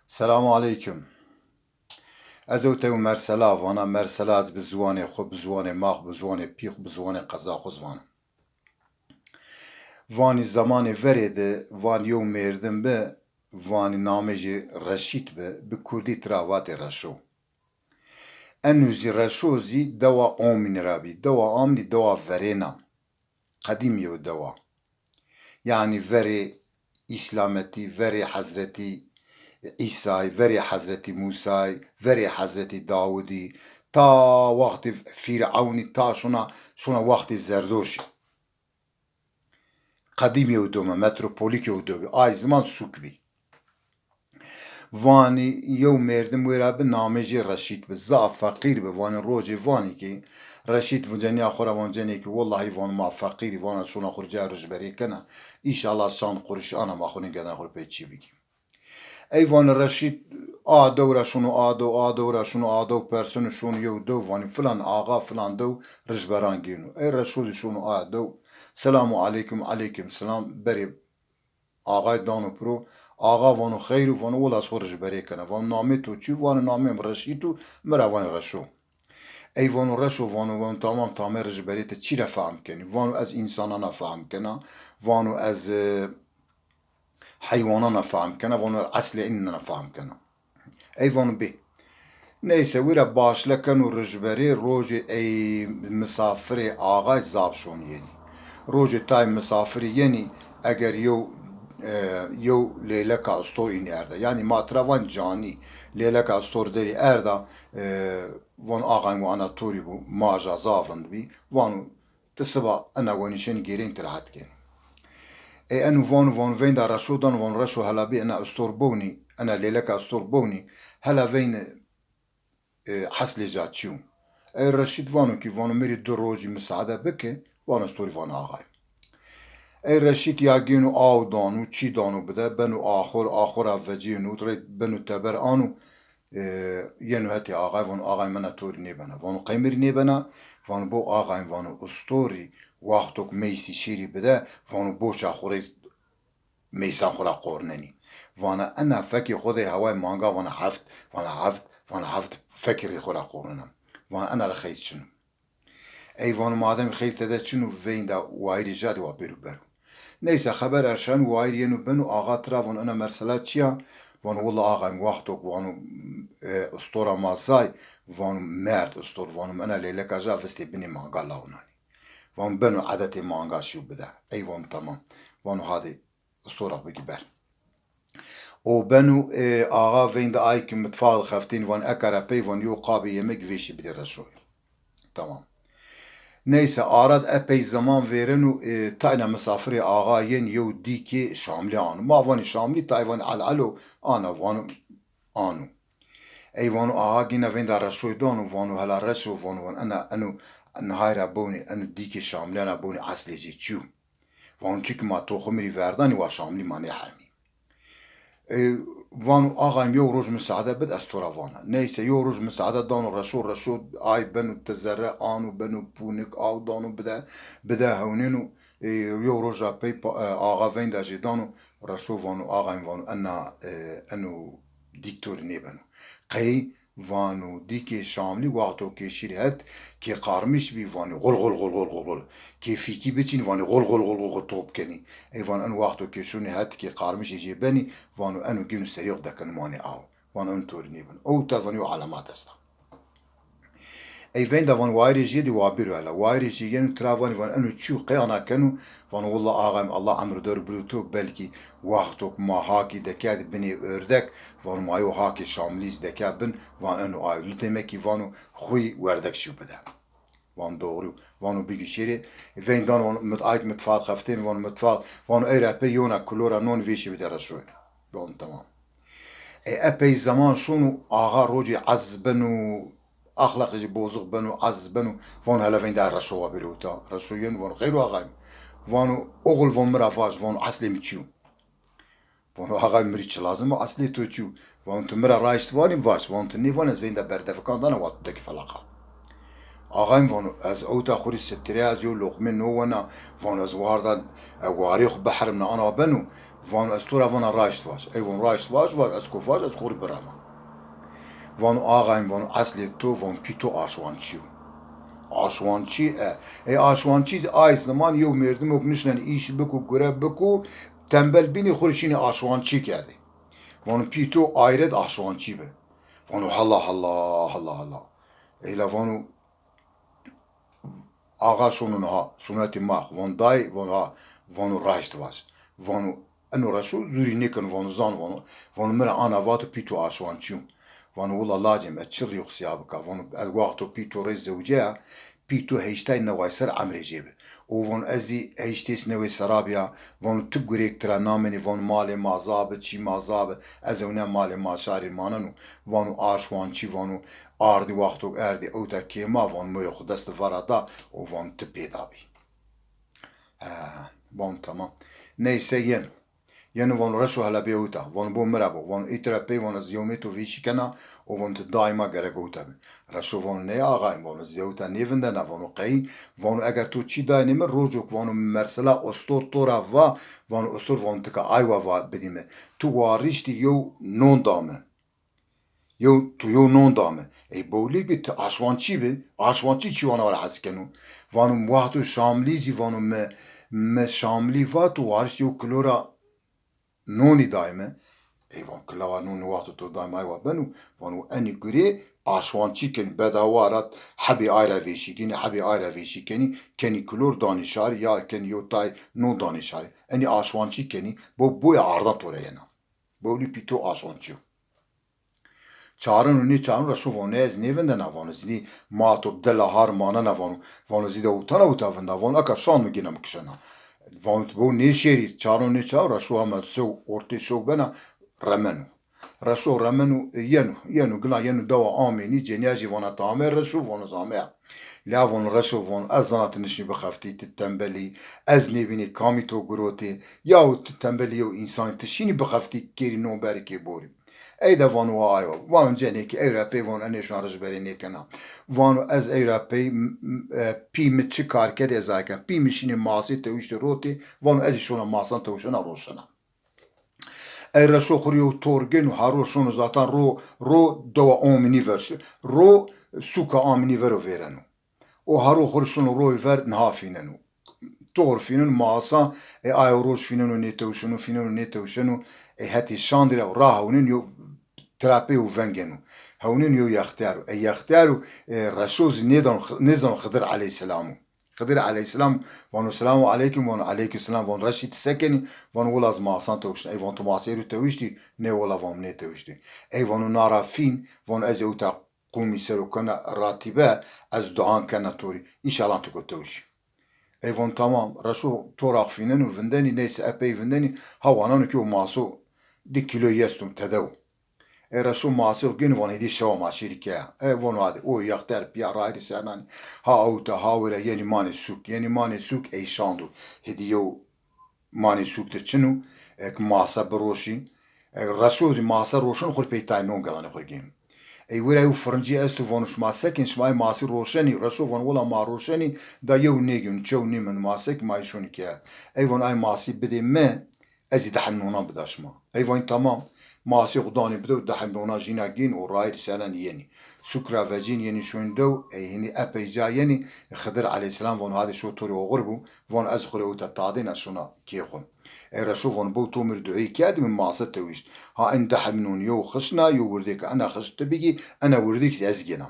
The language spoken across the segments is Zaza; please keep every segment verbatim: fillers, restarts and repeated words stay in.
Selamu aleyküm. Ez ew tew mersela vana, mersela ez bi ziwanê xwu, bi ziwanê ma xwu, bi ziwanê pî xwu, bi ziwanê qeza xwu zî vana. Vanî zemanê verê de, vanî yew mêrdim bi, vanî namê jê Reşîd bi, bi kurdî tira vatê Reşo. Eno zî Reşo zî dewa Omînî ra bî. Dewa Omînî dewa verêna. Qedîm yew dewa. Yanî verê Îslametî, verê Hezretî Îsay, verê Hezretî Mûsay, verê Hezretî Dawudî, ta wextê Fîrewnî, ta şona, şona wextê Zerdoşî. Qedîm yew dome, metropolîk yew do bî. Ay ziman sûk bî. Vanî yew mêrdim wêra bi, namê jê Reşîd bi. Zaf feqîr bi. Vanî rojê vanî ki Reşîd vi cenîya xwu ra van cenê ki wellahî van ma feqîrî, vana şona xwu ca rujberê kena. Înşallah şan qurişî ana ma xwu nê gedan xwu rê pê çî bikî. Ey vanî Reşîd a dew ra şono a dew, a dew ra şono a dew, perseno şono yew dew, vanî filan axa filan dew rujberan gêno. Ey Reşo zî şono a dew. Selamu aleyküm, aleyküm selam. Berê axay dano piro. Axa vano xeyr o, vano wela ez xwu rujberê kena. Vano namê to çi yo? Vano namê mi Reşîd o, mi ra vanî Reşo. Ey vano Reşo, vano, vano tamam, tamê rujberê ti çî ra fehm kenî? Vano ez însanan ra fehm kena, vano ez, e, heywanan ra fehm kena, vano ez eslê înan ra fehm kena. Ey vano bê. Neyse, wî ra başle keno rujberê, rojê ey misafirê axay zaf şon yenî. Rojê tay misafirî yenî, eger yew, e, yew lêleka istor înî erda. Yanî ma tira van canî, lêleka istor derî erda, e, van axay mi ana torî bo, ma ja zaf rind bî, vano ti siba ena wenîşenî gêrên ti rehet kenî. Ey eno vano, vano veynda Reşo dano, vano Reşo hela bê ena istor bewnî, ena lêleka istor bewnî, hela veynî, e, eslê ca çi yo? Ey Reşîd vano ki, vano mi rê di rojî misade bike, vano istorî vano axay. Ey Reşîd ya gêno aw dano, çî dano bide, beno axur, axura vecêno, rê beno teber ano, e, yeno hetê axay, vano axay mi ena torî nêbena. Vano qey mi rê nêbena? Vano bo axay mi, vano istorî wextok meysî şêrî bide, vano boça xwu rê meysan xwu ra qornenî. Vana ena fekê xwu de heway manga, vana heft, vana heft, vana heft fekê rê xwu ra qornena. Vana ena ra xeyr çin o. Ey vano madem xeyr tede çin o, veynda wayîrê ja de wa bêro bero. Neyse xeber erşeno, wayîr yeno beno, axa tira vano ena mersela çi ya? Vano willa axay mi wextok vano, e, istora ma zay, vano merd istor, vano mi ena lêleka ja vistê binê manga lawnanî. Vano beno edetê manga şîyo bide. Ey vano tamam. Vano hadê istora bigî ber. O beno, e, axa veynda ay ki mitfax de xeftênî, van eka ra pey, van yew qabê yemek vêşî bidê Reşoy. Tamam. Neyse, arad epey zeman vêreno, e, tayna misafirê axa yen yew dîkê Şamlî ano. Ma vanî Şamlî, tay vanî el elo, ana vano ano. Ey vano axa gîna veynda Reşoy dano, vano hela Reşo, vano van ena, eno nihay ra bewnî, eno dîkê Şamlîyan ra bewnî eslê jê çi yo? Vano çiki ma toximî rî verdanî, wa Şamlî ma nêhermî. E, vano axay mi yew roj misade bid, ez to ra vana. Neyse, yew roj misade dano Reşo, Reşo ay beno ti zerre, ano beno pûnik, aw dano bide, bide hewnêno. E, yew roj ra pey pa-, e, axa veynda jê dano, Reşo vano axay mi, vano ena, e, eno dîk to rê nêbeno. Qey? Vano dîkê Şamlî wexto ke şîr het, kê qarmiş bî, vanî xul xul xul xul xul xul. Kê fîkî biçîn, vanî xul xul xul xul xul top kenî. Ey vano eno wexto ke şonî het, kê qarmişê jê benî, vano eno gîno serî xwu dekeno manê aw. Vano eno to rê nêbeno. Ewta vanî yew elemat esta. Ey veynda van wayîrê jê de wa bêro hela. Wayîrê jê yeno tira vanî, van eno çi yo, qey ana keno? Vano willa axay mi, Allah emr dor biro to, belkî wextok ma hakî dekerd binê erdek, vano ma yew hakê Şamlî zî dekerd bin, van eno ayo. Lutê me kî vano xwî werdek şîyo bide. Van doğru yo. Vano bigî şêrê. Veyndan vano mit-, ay ki mitfax xeftên, vano mitfax, vano ey ra pey yewna kilora non vêşî bidê Reşoy. Vano tamam. E, epey zeman şono, axa rocê ez beno, axlaqê jê bozix beno, ez beno, vano hele veynda Reşo wa bêro ewta. Reşo yeno vano xeyr o axay mi? Vano oxil, vano mi ra vaj, vano eslê mi çi yo? Vano axay mi rê çi lazim o, eslê to çi yo? Vano ti mi ra raşt vanî, vaj, vano ti nêvanî ez veynda berdefikan dana wa tu dekî felaqa. Axay mi vano ez ewta xwu rê sitirê, ez yew loqmê no wena, vano ez warda, e, warê xwu biherimna ana beno, Vano ez to ra vana raşt vaj. Ey vano raşt vaj, vaj ez ko vaj, ez xo rê birema. Vano axayim, vano eslê to, vano pî to aşwançî yo. Aşwançî e. Ey aşwançî zî ay ziman yew merdimok nişnenê îş biko, gure biko, tembel bînî xo rê şînê aşwançî kerdê. Vano pî to ayret aşwançî bi. Vano hela hela hela hela. Ey la vano axa şono niha, sunetê ma, vano dayê, vano ha, vano raşt vaj. Vano eno Reşo zûrî nêkeno, vano zano, vano, vano mi ra ana vato pî to aşwançî yo. Vano wila lacê mi, ez çi rî xusîya bika? Vano ez wexto pî to rê zewceya, pî to heştay neway ser emrê jê bi. Û vano ez zî heştês newê sera bîya, vano ti gurêk tira namenî, vano malê ma za bi, çî ma za bi, ez ewne malê ma şarî maneno, vano aşwançî, vano ardî wexto erdî ewta kê ma, vano moyê xo dest vera da û vano ti pêda bî. He, vano tamam. Neyse yeno. Yeno vano Reşo hela bê ewta. Vano bo mi ra bo. Vano îtira pey vano ez yewmê to vêşî kena û vano ti daîma gerek ewta bi. Reşo vano ney axayim, vano ez ewta nêvindena, vano qey, vano eger to çî daynê mi, rocok vano mersela ostor to ra va, vano ostor vano tika aywa va bidî mi. Tu wariştî yew non da mi. Yew, tu yew non da mi. Ey bowlî bi, ti aşwançî bi, aşwançî çî wana were hes keno. Vano wexto şamlî zî vano mi, mi şamlî va tu wariştî yew kilo ra nonî day mi. Ey vano kilawa nonî wexto to day mi aywa beno. Vano enî gurê aşwançî kenî, bedawa ra hebê ay ra vêşî gînî, hebê ay ra vêşî kenî, kenî kilor danî şarî ya kenî yew tay non danî şarî. Enî aşwançî kenî, bo boya ardan to ra yena. Bowlî pî to aşwançî yo. Çareno nêçareno Reşo vano nê ez nêvindena, vano zî ma to bi dela har manena, vano, vano zî de utana uta vinda, vano eka şan mi gîna mi kişena. Vano ti bo nêşêrî, çareno nêçareno Reşo hema sew ortê şew bena remeno. Reşo remeno, e, yeno, yeno, gina yeno dewa amênî, cenîya jî vana ti amê Reşo, vano ez ameya. La vano Reşo, vano ez zana ti nişnî bixeftî, ti tembelî, ez nêbînî kamî to girotê, yaw ti tembelî yew însanî, ti şînî bixeftî kêrî non berî kê borî. Ey de vano wa aywa. Vano cenêkî ey ra pey vano enê şona rij berê nêkena. Vano ez ey ra pey m-, m-, e, pî mi çi kar kerdî ez ay ken. Pî mi şînê masê tewiştê rotê, vano ez zî şona masan tewşena roşena. Ey Reşo xwu rê yew tor gêno, ha ro şono zatan ro, ro dewa Omînî ver şi-, ro sûka Amînî ver o vêreno. O ha ro xwu rê şono royê ver niha fîneno. Tor fîneno, masa, e, ayo roj fîneno nêtewşeno, fîneno nêtewşeno, e, hetê şandî ra ra hewnên yo tirapê û vengeno. Hewnên yo yextiyar o. E, yextiyar o, e, Reşo zî nêdano, nêzano Xidir eleyhîsselam o. Xidir eleyhîsselam vano, "Selamu eleykum." Vano, "Eleykum selam." Vano, "Reşî ti se kenî?" Vano, "Wila ez masan tewşina." Ey vano, "Tu masê ro tewiştî?" "Nê wila," vano, "nêtewiştî." Ey vano, "Na ra fîn." Vano, "Ez ewta qûmî ser o kena ratîbe, ez duan kena to rê. Înşallah ti ko tewşî." Ey vano, "Tamam." Reşo toraq fîneno vindenî, neyse epey vindenî, ha waneno ki o maso di kîloyî esto, tede o. E, Reşo masê xo gêno vano, "Hêdî şewa ma şêrî keya." E, vano, "Hadi." O yextiyar pîya rayîrî ser nanî. Ha ewta, ha wêra yenî manê sûk. Yenî manê sûk, ey şando. Hêdî yew manê sûk de çin o. E, ki masa biroşî. E, Reşo zî masa roşeno xo rê pey tay non gelanê xo rê gêno. Ey wêra yew firincî esto, vano, "Şima se kenî, şima ey masî roşenî?" Reşo vano, "Wila ma roşenî, da yew nêgêno, çew nêmeno, ma se kenî, ma ey şonî keya." Ey vano, "Ay masî bidê mi, ez zî di heb nonan bida şima." Ey vanî, "Tamam." Masê xo danî bide û di heb nonan jîna gêno û rayîrî ser nanî yenî. Sûk ra vecîn yenî şoyîn dew, ey hînî epey ca yenî, Xidir eleyhîsselam vano, "Hadê şo to rê oxir bo." Vano, "Ez xo rê ewta tadêna şona kê xo." Ey Reşo vano, "Bo to mi rê dueyî kerdî, mi mase tewişt. Ha in di heb non yew xişna, yew wirdêk ena xişt ti bigî, ena wirdêk zî ez gêna."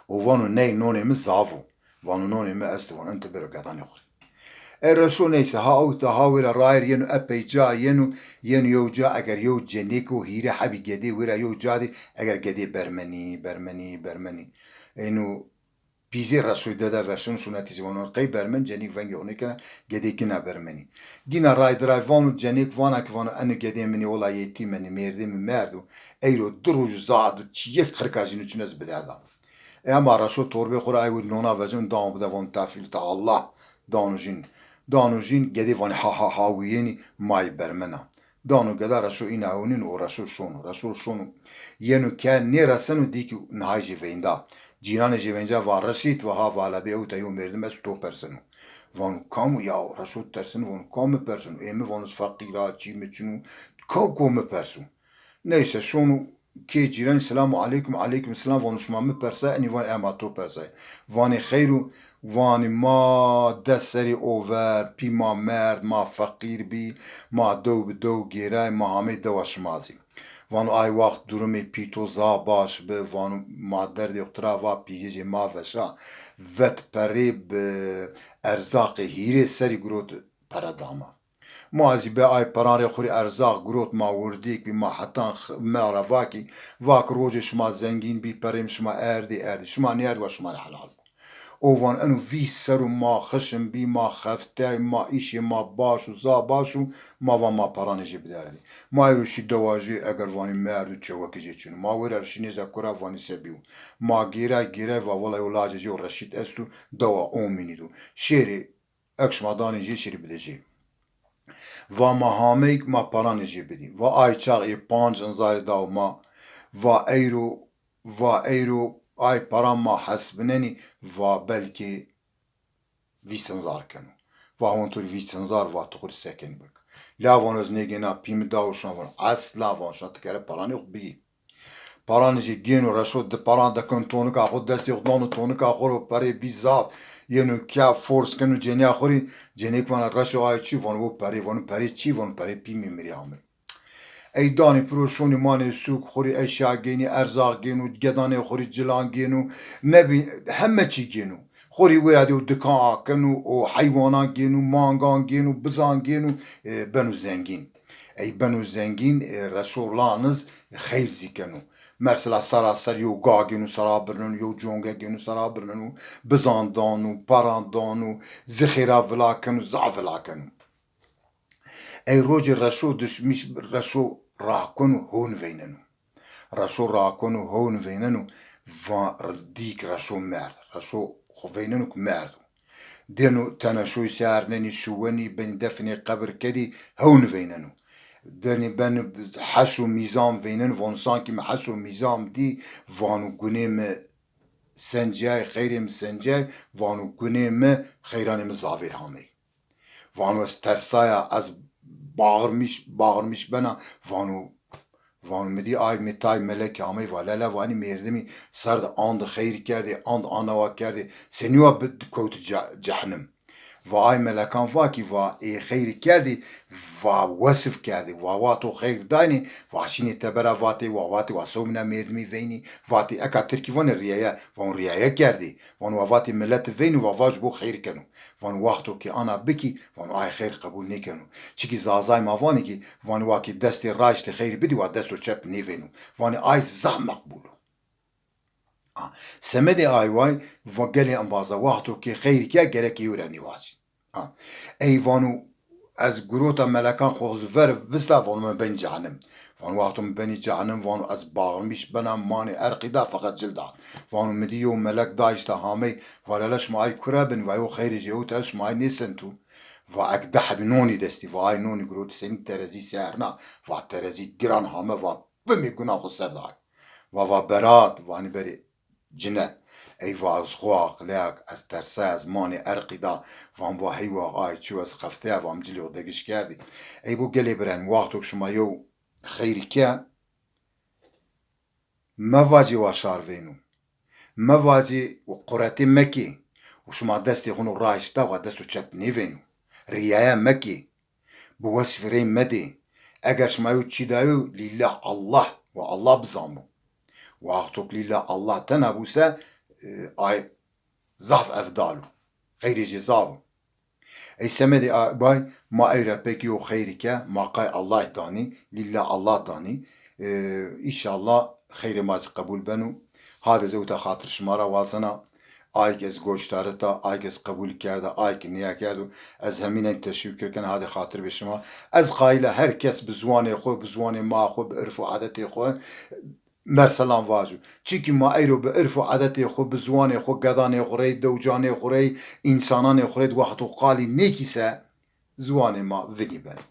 O vano, "Ney, nonê mi zaf o." Vano, "Nonê mi esto," vano, "in ti bêro gedanê xo rê." E Reşo neyse, ha ewta, ha wêra rayîr yeno, epey ca yeno, yeno yew ca, eger yew cenêko hîrê hebî gedê wêra yew ca dî, eger gedê bermenî, bermenî, bermenî. Eno pîzê Reşoyî dede veşeno, şonetî zî vano, "Qey bermen?" Cenêk vengê xo nêkena, gedê gina bermenî. Gina ray di ray vano, cenêk vana ki vano, "Eno gedê min ê, wela yetîm enê, mêrdê mi merdo. Eyro di roj û saet û çîyêk qirika jî nêçin ez biderda." E, ema Reşo torbê xo ra ay wir nona veceno, dano bide vano, "Tefîl ta Allah." Dano jîn. Dano jîn, gedê vanê, "Ha, ha, ha, wî yenî, ma yî bermena." Dano geda, Reşo îna ewnîno û Reşo şono. Reşo şono. Yeno ke nêreseno, dî ki nihay jêveynda. Cîranê jêveynca va, "Reşîd," va, "Ha," va, "Lebê ewta yew merdim esto, to perseno." Vano, kam o ya? Reşo terseno, vano, kam mi perseno? Ê mi, vano, feqîr a, çî mi çin o, kam ko mi perso? Neyse, şono kê cîran, selamu aleykum, aleykum selam, vano, şima mi persay? Enî van, ema to persay. Vanê, xeyr o? Vanê, ma des serî over, pî ma merd, ma feqîr bî, ma dew bi dew gêray, ma hamey dewa şima zî. Vano, ay waxt durumê pî to zaf baş bi, vano, ma derdê xo tira va, pîzejê ma veşa, vet perê bi erzaqê hîrê serî girot pere da ma. Ma zî be ay peran rê xo rê erzaq girot, ma wirdêk bî, ma hetan x-, mera ra va kî, va ki rojê şima zengîn bî, perê mi şima erdî, erdî. Şima nêerdî, wa şima rê helal bo. O van, eno vîst serr o ma xişm bî, ma xeftay, ma îşê ma baş û za baş û ma va ma peranê jê biderdî. Ma êro şî dewa jê, eger vanî merd û çewekê jê çin o. Ma wêra şî nêza kura, vanî se bîyo. Ma gêray gêray, va wela yew lacê jê o Reşîd esto, dewa omînî do. Şêrê, ek şima danê jê, şêrê bidê jê. Va ma hameyk, ma peranê jê bidî. Va ay çax ê panc inzarê daw ma. Va eyro, va eyro ay peran ma hesbinenî, va belkê vîst inzar keno. Va hon to rê vîst inzar, va tu xo rê se kenî bik. La vano ez nêgêna, pî mi dawo şina, vano esla, vano şina ti kere peranê xo bigî. Paranê jê gêno, Reşo di paran dekeno tonika xo, destê xo dano tonika xo ro, perê bî zaf, yeno ke fors keno cênîya xo rê. Cênîyêk vana, Reşo, aye çi? Vano wo perê. Vano perê çi? Vano perê pî mi mirî amey. Ey danê piro, şonê manê sûk xo rê eşya gênî, erzaq gêno, gedanê xo rê cilan gêno, nebî heme çî gêno. Xo rê wêra de o dikan akeno, o heywanan gêno, mangan gêno, bizan gêno, e, beno zengîn. Ey beno zengîn, e, Reşo laniz xeyr zî keno. Mesela sera ser yew ga gêno, sera birneno, yew conge gêno, sera birneno, bizan dano, paran dano, zî xêra vila keno, zaf vila keno. Ey rojê Reşo dişmîş, Reşo rakeno, hewn veyneno. Reşo rakeno, hewn veyneno, va dîk Reşo merd. Reşo xo veyneno ki merd o. Dêno teneşoy sernenî, şuwenî, benî definê qebir kedî, hewn veyneno. Denî ben heş û mîzan veyneno, vano sankî mi heş û mîzan dî, vano gunê mi sencîyay, xeyrê mi sencîyay, vano gunê mi, xeyranê mi zavêr hamey. Vano ez tersaya, ez baxirmîş, baxirmîş bena, vano, vano mi dî ay mi tay melek amey, va lele, vanî mêrdimî ser de and xeyr kerdê, and anewa kerdê, senî wa bi kewt ce-, cehennem. Va ay melekan va kî, va ê xeyr kerdê, va wesif kerdê, va wa to xeyr daynê, va şînê tebera vatê, wa vatê wa sewmina mêrdimî veynî, vatê eka tirkî vanê rîyeye, vano rîyeye kerdê, vano wa vatê mileti veynî, wa va ji bo xeyr keno. Vano wexto ke ana bikî, vano ay xeyr qebul nêkeno. Çikî zazay ma vanê kî, vanê wa ke destê raştê xeyr bidî, wa desto çep nêvêno. Vanê ay zaf meqbul o. A, semedê ay way, va gelê embaza, wexto ke xeyr ke, gerek yew ra nêwacî. A, ey vano ez girota melekan xo zi ver vista, vano mi benî cehennem. Vano wexto mi benî cehennem, vano ez baxirmîş bena, manê erqî da, feqet cil da. Vano mi dî yew melek dayişta hamey, va lele şima ay kura bin, va yew xeyrê jê ewta ez şima ay nêsentu. Va ek di hebî nonî destî, va ay nonî girot senî terezî serna, va terezî giran hame, va bimî guna xo ser da. Va, va berat, vanî berê cine. Ey va ez xo aqilêyak, ez tersa, ez manê erqî da, van va heywa ay çi, ez xefteya, va mi cilê xo degiş kerdî. Ey bo gelê biren, wexto ke şima yew xeyrî ke, mevacê wa şar veyno. Mevacê û quretê mekê. Û şima destê xo no raşt da, wa desto çep nêveyno. Rîyaya mekê. Bi wesfî rey medê. Eger şima yew çî dayo, lîllah Allah, wa Allah bizano. Wexto ke lîllah Allah tena bo se, e, ay zaf evdal o. Xeyrê jê zaf o. Ey semedê a-, bay, ma ey ra pekî yew xeyrî ke, ma qay Allah danî, lîllah Allah danî. E, înşallah xeyrê ma zî qebul beno. Hade ez ewta xatir şima ra wazena. Ay ke ez goştarita, ay ke ez qebul kerda, ay ke nêkerdo, ez hemînen teşekkür kena, hade xatir bê şima. Ez qayîl a her kes bi ziwanê xo, bi ziwanê ma xo, bi irf û adetê xo, merselan vajo. Çimkî ma eyro bi irf û adetê xo, bi ziwanê xo, gedanê xo rey, dewcanê xo rey, însananê xo rey wexto qalî nêkî se, ziwanê ma vinî beno.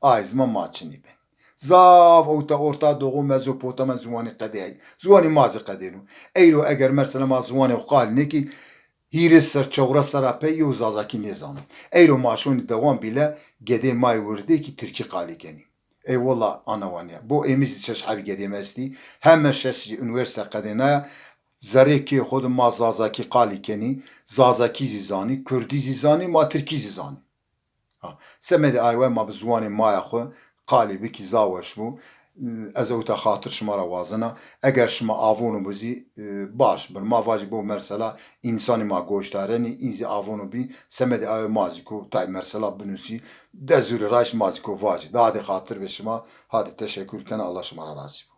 Ay zima ma çinî benî. Zaf ewta Orta Doğu, Mezopotamya ziwanî qedeyay. Ziwanî ma zî qedêno. Eyro eger mesela ma ziwanê xo qalî nêkî, Hîris ser çewres serra pey yew Zazakî nêzano. Eyro ma şonî dewam bîle gedê ma yê wirdê kî Tirkî qalî kenî. Ey wela ana wanî ya. Bo êmî zî şeş hebî gedê mi estî. Heme şeş zî unîversîte qedênaya. Zerrê kê xo de ma Zazakî qalî kenî. Zazakî zî zanî, Kurdî zî zanî, ma Tirkî zî zanî. Ha, semedê aye we ma bi ziwanê maya xwu qalî bikî, zaf weş bû. Ez ewta xatir şima ra wazena. Eger şima avono bi zî, e, baş bir. Ma vajî bo mersela însanî ma goşdarenî, în zî avono bî, semedê aye we ma zî ko tay mersela binusî, dezûrî raşt ma zî ko vajî. Dadê xatir be şima, hadê teşekur kena, Allah şima ra razî bo.